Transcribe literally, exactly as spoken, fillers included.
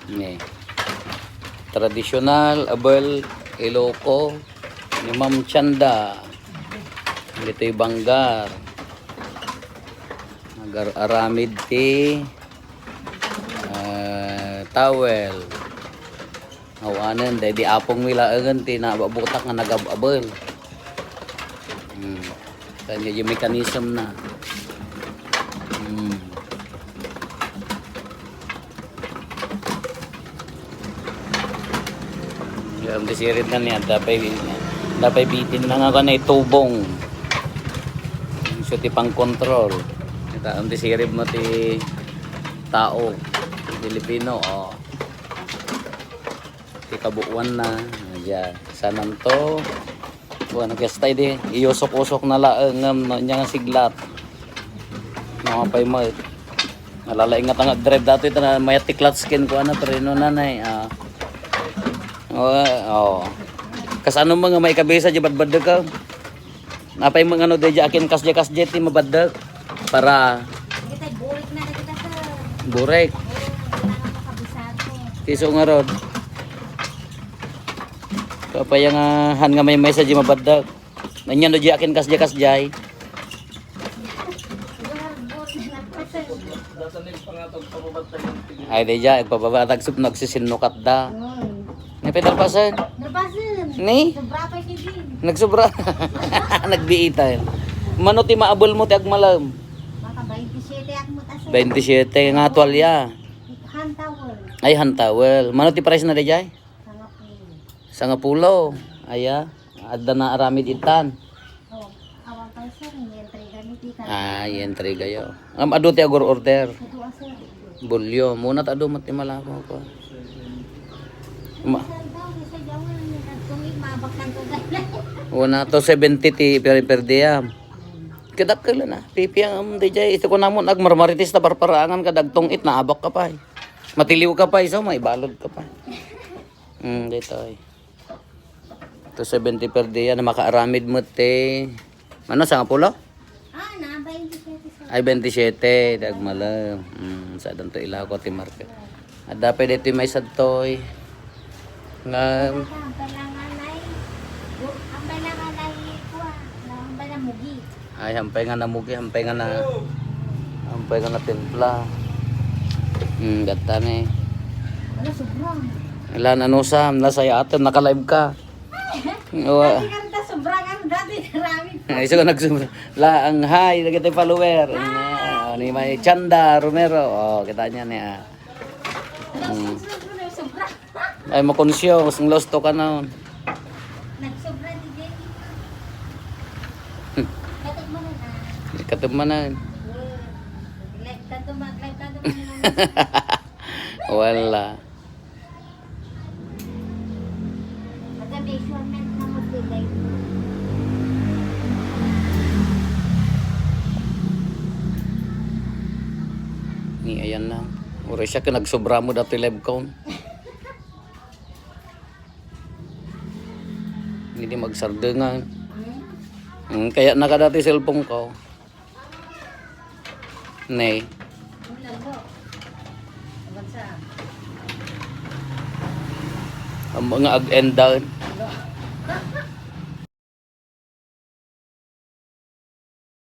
Ni tradisyonal abel Iloko ni Ma'am Chanda. Ditoy banggar. Nagaramid ti, ah, towel. Awanen, daydi apong mi laengen ti nababutak nga nagab-abel. Hmm. Kanya yung mechanism na. Hmm. Yung disirit na niya, dapat, dapat bitin na nga kanay tubong. So, ti pang control. Kita, ang disirit mo ti tao. Filipino, oh. Ti kabuuan na. Ayan. Sanan to. Kuan, kasta idi, iyusok-usok na laeng ngem no, nya nga siglat. Mga pay mo. Nalalaing nga tanga drive dati ita na mayat ti clutch skin ko ana, pero ino nanay, ah. Oh, oh. Kasano mo nga maikabisa di badbadda ka? Napay mo nga no, di akin kasdi, kasdi ti mabadda. Para Kita burik na kita, sir. Burik. Oo, wala na makabisado. Tiso nga rod. Kapaya nga han nga may message mabaddak. Nanyan do di akin kasjay kasjay. Ay, di dya, agpababa, tag-, nagsisinnukat da. Ni Peter Pasen? Napasin. Ni? Sobra pa si Jim. Nagsubra. Nagbiitan. Mano ti maabel mo ti agmalem? Baka twenty-seven at mo tasin. Twenty-seven nga tuwalya. Hand towel. Ay, hand towel. Mano ti price na di jay? Sangapulo. Sangapulo. Aya. Adda na aramid itan. Oh, awan pa, sir. Ni entrega ni Tita. Ah, entrega yo. Am, adu ti agur order. Ito, ah, sir. Bulyo. Muna ta adu met ti malako ko. Ma- Sir, daw, ni Sir Jawan, ni Tagtungig, mabaktan ko gayna. Una to seventy ti per, per diem. Kadakkel na. Pipi ang, um, di jay. Ito ko namon, agmarmaritis ta parparangan ka, dagtong it, naabak ka pa, eh. Matiliw ka pa, iso, maibalod ka pa. Hmm, dito, eh. Two seventy per day, ano, makaaramid mo, te. Ano, sangapulo? Ah, na, twenty-seven, sir. Ay, twenty-seven, dagmala. Hmm, sa danto ilako, ti market. At dapat dito may sadtoy. Nga, ang kailangan ay, ang kailangan ay, kuha, ang kailangan mugi. Ay, hampay nga namugi, hampay nga na, hampay nga natimpla. Hmm, gata ni. Ala, sobrang. Ala, ano sa, nasaya atin, naka-live ka. Wa. Dati ka rin ta, sobrang ano, dati, marami. Ay, so, nagsubra. La, ang hi, lagi tayo follower. Hi. Ah, ni May Chanda Romero. Oh, kita niya niya. Hmm. Sobra, sobra, sobra. Ay, makunsyo, mas losto ka na. Nagsobra ni Jenny. Hmm. Katagmanan, ah. Katagmanan. Live ka to, mag-live ka to, mag-live. Wala. Pagka measurement na mo, live. Ni, ayan na. Uri siya ka nagsobra mo dati live count. Hindi magsardengan. Hmm, kaya nakadati cellphone ko. Nay. Ang mga ag-end down.